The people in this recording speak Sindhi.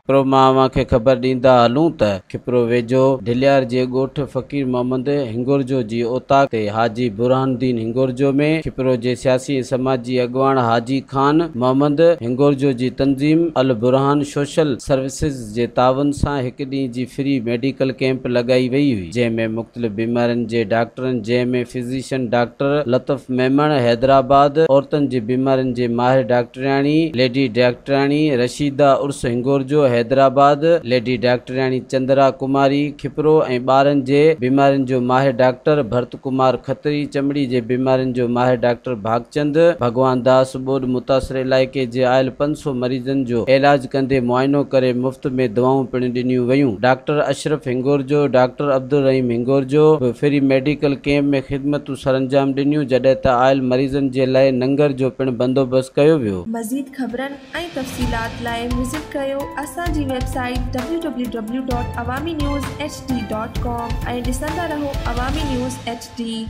کپرو مان اوهان کي خبر ڏيندا هلون ته کپرو ويجهو ڍليار جي ڳوٺ فقير محمد هنگورجو جي اوطاق تي حاجي برهان الدين هنگورجو ۾ کپرو جي سياسي ۽ سماجي اڳواڻ حاجي خان محمد هنگورجو جي تنظيم البرهان سوشل سروسز جي تعاون سان هڪ ڏينهن جي فري ميڊيڪل ڪئمپ لڳائي وئي هئي جنهن ۾ مختلف بيمارين جي ڊاڪٽرن جنهن ۾ فزيشن ڊاڪٽر لطف ميمڻ حيدرآباد، عورتن جي بيمارين جي ماهر ڊاڪٽرياڻي ليڊي ڊاڪٽرياڻي رشيده عرس هنگورجو حيدرآباد، ليڊي ڊاڪٽرياڻي چندرا ڪماري کپرو ۽ ٻارن جي بيمارين جو ماهر ڊاڪٽر ڀرت ڪمار کتري، چمڙي جي بيمارين جو ماهر ڊاڪٽر ڀاڳچند ڀڳوان داس ٻوڏ متاثر علائقي جي آيل 500 مريضن جو علاج ڪندي معائنو ڪري مفت ۾ دوائون پڻ ڏنيون ويون. ڊاڪٽر اشرف هنگورجو، ڊاڪٽر عبدالرحيم هنگورجو به فري ميڊيڪل ڪئمپ ۾ خدمتون سرانجام ڏنيون جڏهن ته آيل مريضن جي لاء ننگر جو پڻ بندوبست ڪيو ويو. مزيد خبرن ۽ تفصيلات لاء وزٽ ڪريو اسان جي web site W W W dot Awami news H D dot com ۽ ڏسندا رهو عوامي نيوز ايڇ ڊي.